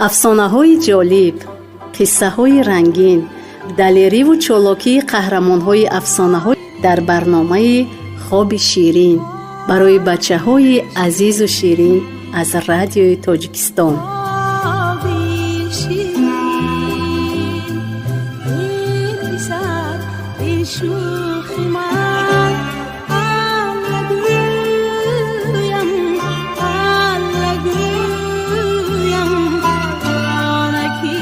Афсонаҳои ҷолиб, қиссаҳои рангин, далериву чолокии қаҳрамонҳои афсонаҳо дар барномаи «Хоби ширин» барои бачаҳои азизу ширин аз Радиои Тоҷикистон. Хоби ширин, эй писар, эй шӯхи ман, Алла гӯям, Алла гӯям, ҷонаки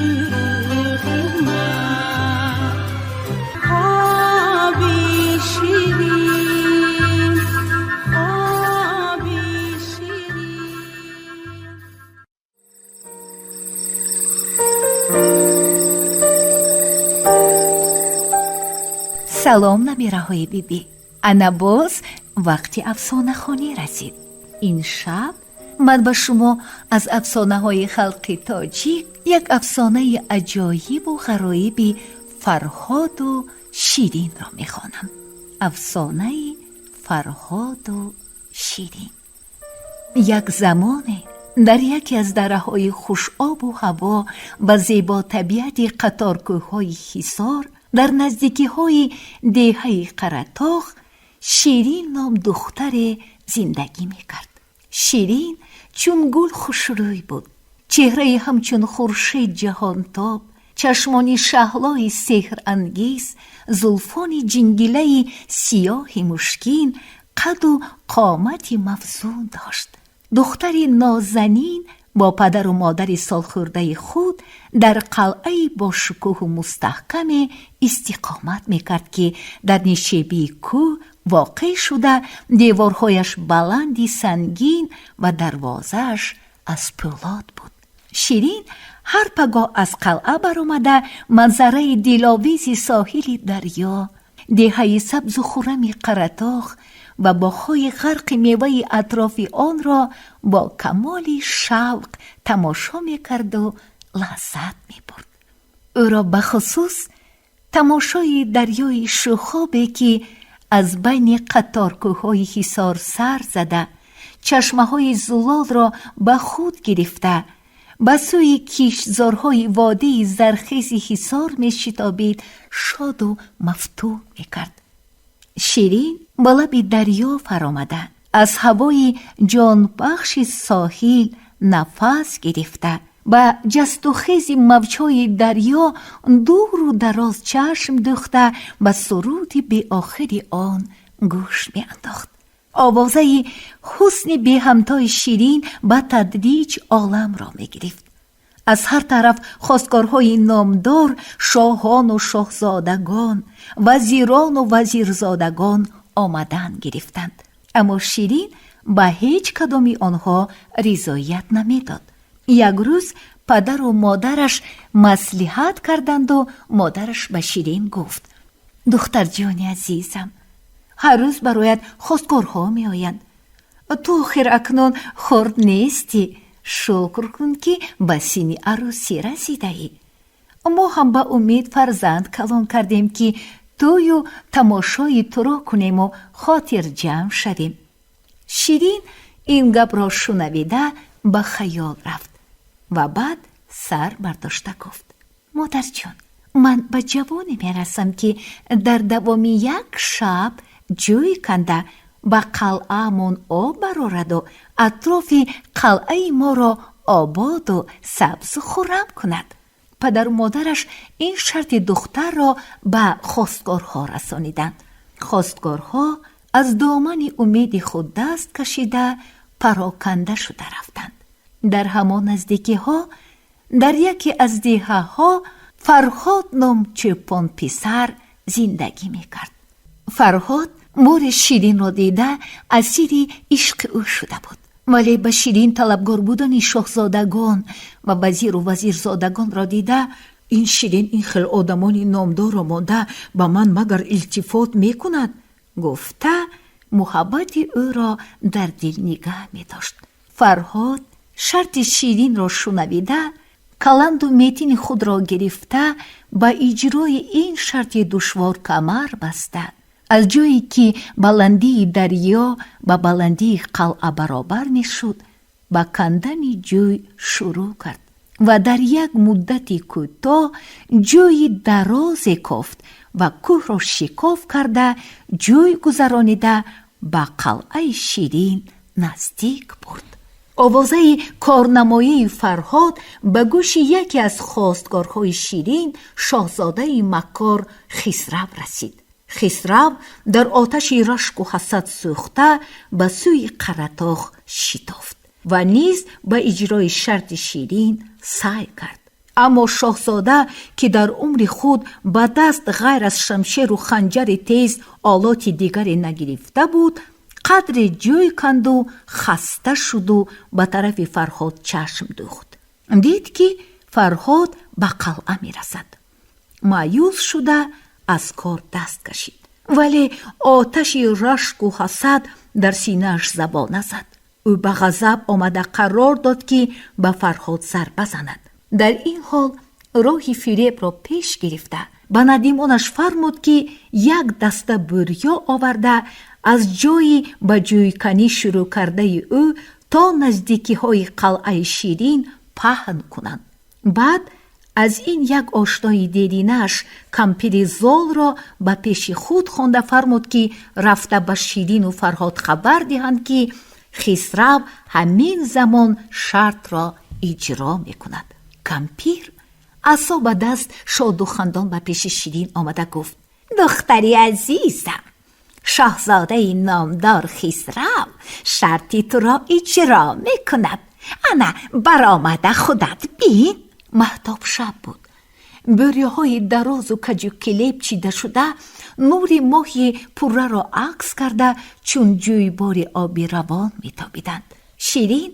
гулрухи ман. Хоби ширин, хоби ширин. Салом, набираҳои бибӣ! Ана боз вақти афсонахонӣ расид. Ин шаб ман ба шумо аз афсонаҳои халқи тоҷик як афсонаи аҷоибу ғароиби Фарҳоду Ширинро мехонам. Афсонаи Фарҳоду Ширин. Як замоне дар яке аз дараҳои хушобу ҳаво ба зеботабиати қаторкӯҳҳои Ҳисор, дар наздикиҳои деҳаи Қаратоғ, Ширин ном духтаре зиндагӣ мекард. Ширин чун гул хушрӯй буд, чеҳраи ҳамчун хуршед ҷаҳонтоб, чашмони шаҳлои сеҳрангез, зулфони ҷингилаи сиёҳи мушкин, қаду қомати мавзун дошт. Духтари нозанин бо падару модари солхӯрдаи худ дар қалъаи бошукӯҳу мустаҳкаме истиқомат мекард, ки дар нишебии кӯҳ воқеъ шуда, деворҳояш баланди сангин ва дарвозааш аз пӯлод буд. Ширин ҳар пагоҳ аз қалъа баромада, манзараи диловези соҳили дарё, деҳаи сабзу хуррами Қаратоғ ва боғҳои ғарқи меваи атрофи онро бо камоли шавқ тамошо мекарду лаззат мебурд. Ӯро бахусус тамошои дарёи шӯхобе, ки аз байни қаторкӯҳҳои Ҳисор сар зада, чашмаҳои зулолро ба худ гирифта, ба сӯи киштзорҳои водии зархези Ҳисор мешитобид, шоду мафтун мекард. Ширин ба лаби дарё фаромада, аз ҳавои ҷонбахши соҳил нафас гирифта, ба ҷастухези мавҷҳои дарё дуру дароз чашм дӯхта, ба суруди беохири он гӯш меандохт. Овозаи ҳусни беҳамтои Ширин ба тадриҷ оламро мегирифт. Аз ҳар тараф хостгорҳои номдор, шоҳону шоҳзодагон, вазирону вазирзодагон омадан гирифтанд, аммо Ширин ба ҳеҷ кадоми онҳо ризоят намедод. Як рӯз падару модараш маслиҳат карданду модараш ба Ширин гуфт: «Духтарҷони азизам, ҳар рӯз бароят хостгорҳо меоянд. Ту охир акнун хурд нестӣ. Шукр кун, ки ба синни арӯсӣ расидаӣ. Мо ҳам ба умед фарзанд калон кардем, ки тӯю тамошои туро кунему хотирҷамъ шавем». Ширин ин гапро шунавида, ба хаёл рафт ва баъд сар бардошта гуфт: «Модарҷон, ман ба ҷавоне мерасам, ки дар давоми як шаб ҷӯй канда ба қалъаамон об барораду атрофи қалъаи моро ободу сабзу хуррам кунад». Падару модараш ин шарти духтарро ба хостгорҳо расониданд. Хостгорҳо аз домани умеди худ даст кашида, пароканда шуда рафтанд. Дар ҳамон наздикиҳо, дар яке аз деҳаҳо, Фарҳод ном чӯпонписар зиндагӣ мекард. Фарҳод бори Ширинро дида, асири ишқи ӯ шуда буд, вале ба Ширин талабгор будани шоҳзодагон ва вазиру вазирзодагонро дида, «Ин Ширин ин хел одамони номдорро монда, ба ман магар илтифот мекунад?» гуфта, муҳаббати ӯро дар дил нигаҳ медошт. Фарҳод шарти Ширинро шунавида, каланду метини худро гирифта, ба иҷрои ин шарти душвор камар баста, аз ҷое ки баландии дарё ба баландии қалъа баробар мешуд, ба Ба кандани ҷӯй шурӯъ кард ва дар як муддати кӯтоҳ ҷӯйи дарозе кофт ва кӯҳро шикоф карда, ҷӯй гузаронида, ба қалъаи Ширин наздик бурд. Овозаи корнамоии Фарҳод ба гӯши яке аз хостгорҳои Ширин, шоҳзодаи маккор Хисрав расид. Хисрав дар оташи рашку ҳасад сӯхта, ба сӯи Қаратоғ шитофт ва низ ба иҷрои шарти Ширин сай кард. Аммо шоҳзода, ки дар умри худ ба даст ғайр аз шамшеру ханҷари тез олоти дигаре нагирифта буд, қадре ҷӯй канду хаста шуду ба тарафи Фарҳод чашм дӯхт. Дид, ки Фарҳод ба қалъа мерасад. Маъюс шуда, аз кор даст кашид, вале оташи рашку ҳасад дар синааш забона зад. Ӯ ба ғазаб омада, қарор дод, ки ба Фарҳод зарба занад. Дар ин ҳол роҳи фиребро пеш гирифта, ба надимонаш фармуд, ки як даста бӯрё оварда, аз ҷойи ба ҷӯйканӣ шурӯъ кардаи ӯ то наздикиҳои қалъаи Ширин паҳн кунанд. Баъд аз ин як ошнои деринаш, кампири золро ба пеши худ хонда фармуд, ки рафта ба Ширину Фарҳод хабар диҳанд, ки Хисрав ҳамин замон шартро иҷро мекунад. Кампир асо ба даст, шоду хандон ба пеши Ширин омада гуфт: «Духтари азизам, шоҳзодаи номдор Хисрав шарти туро иҷро мекунад. Ана, баромада худат бин». Маҳтоб шаб буд. Бӯрёҳои дарозу каҷу килеб чидашуда нури моҳи пурраро акс карда, чун ҷӯйбори оби равон метобиданд. Ширин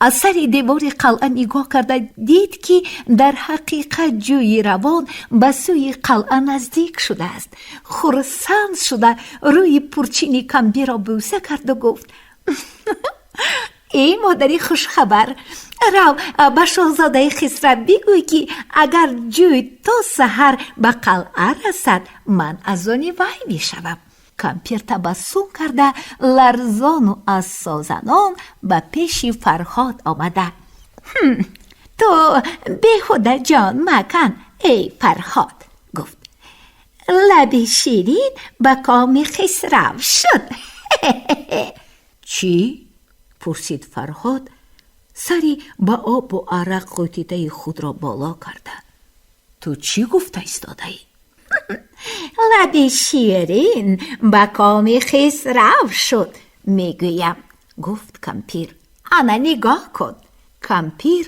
аз сари девори қалъа нигоҳ карда дид, ки дар ҳақиқат ҷӯйи равон ба сӯи қалъа наздик шудааст. Хурсанд шуда, рӯи пурчини кампирро бӯса карду гуфт: «Эй модари хушхабар, рав, ба шоҳзодаи Хисрав бигӯй, ки агар ҷӯй то саҳар ба қалъа расад, ман аз они вай мешавам». Кампир табассум карда, ларзону асозанон ба пеши Фарҳод омада: «Ту беҳуда ҷон макан, эй Фарҳод», гуфт. «Лаби Ширин ба коми Хисрав шуд». «Чӣ?» пурсид Фарҳод, сари ба обу арақ ғӯтидаи худро боло карда. «Ту чӣ гуфта истодаӣ?» «Лаби Ширин ба коми Хисрав шуд, мегӯям», гуфт кампир. «Ана, нигоҳ кун». Кампир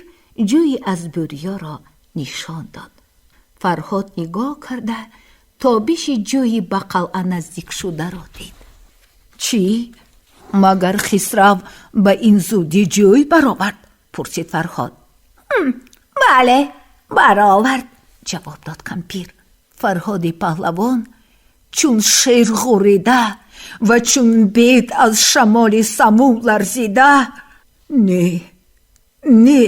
ҷӯи аз бӯрёро нишон дод. Фарҳод нигоҳ карда, тобиши ҷӯи ба қалъа наздикшударо дид. «Чӣ, магар Хисрав ба ин зудӣ ҷӯй баровард?» пурсид Фарҳод. «Бале, баровард», ҷавоб дод кампир. Фарҳоди паҳлавон чун шер ғурида ва чун бед аз шамоли самум ларзида: «Не, не,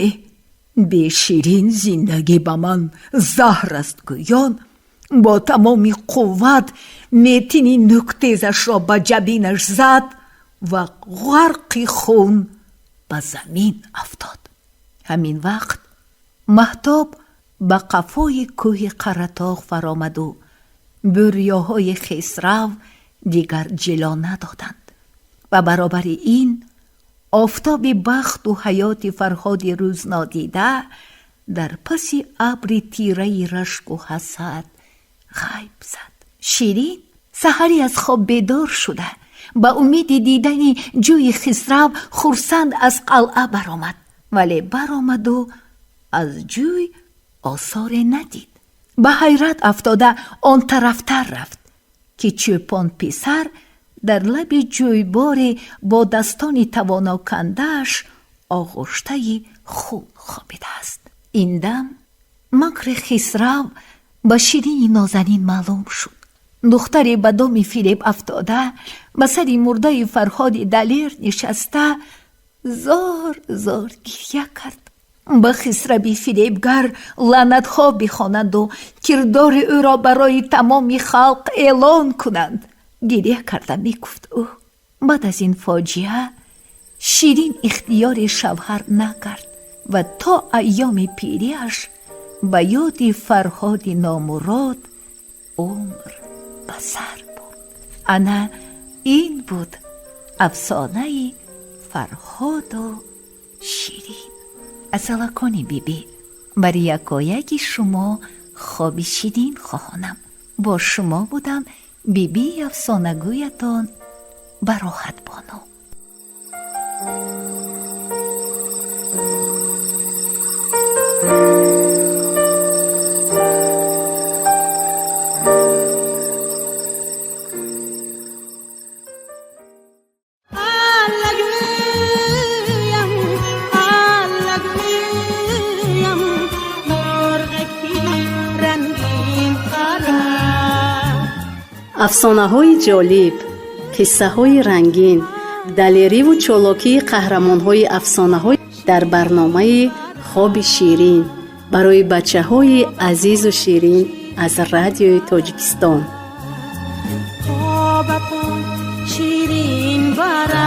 бе Ширин зиндагӣ ба ман заҳр аст», гӯён, бо тамоми қувват метини нӯктезашро ба ҷабинаш зад ва ғарқи хун ба замин афтод. Ҳамин вақт маҳтоб ба қафои кӯҳи Қаратоғ фаромаду бӯрёҳои Хисрав дигар ҷило надоданд ва баробари ин офтоби бахту ҳаёти Фарҳоди рӯзнодида дар паси абри тираи рашку ҳасад ғайб зад. Ширин саҳарӣ аз хоб бедор шуда, ба умеди дидани ҷӯи Хисрав хурсанд аз қалъа баромад, вале баромаду аз ҷӯй осоре надид. Ба ҳайрат афтода, он тарафтар рафт, ки чӯпон писар дар лаби ҷӯйборе бо дастони тавонокандааш оғуштаи хун хобидааст. Ин дам макри Хисрав ба Ширини нозанин маълум шуд. Духтаре ба доми фиреб афтода, ба сари мурдаи Фарҳоди далер нишаста, зор зор гирья кард. Ба Хисрави фиребгар лаънатҳо бихонанду кирдори ӯро барои тамоми халқ эълон кунанд, гирья карда мегуфт ӯ. Баъд аз ин фоҷиа Ширин ихтиёри шавҳар накард ва то айёми пириаш ба ёди Фарҳоди номурод умр ба сар бурд. Ана ин буд афсонаи Фарҳоду Ширин. Асалакони бибӣ бар якояки шумо хоби ширин хоҳонам. Бо шумо будам бибии афсонагӯятон Бароҳатбону. Аллагӯям, аллагӯям, мурғаки рангин парад. Афсонаҳои ҷолиб, қиссаҳои рангин, далериву чолокии қаҳрамонҳои афсонаҳо дар барномаи «Хоби ширин» барои бачаҳои азизу ширин аз Радиои Тоҷикистон. Хобатон ширин барад.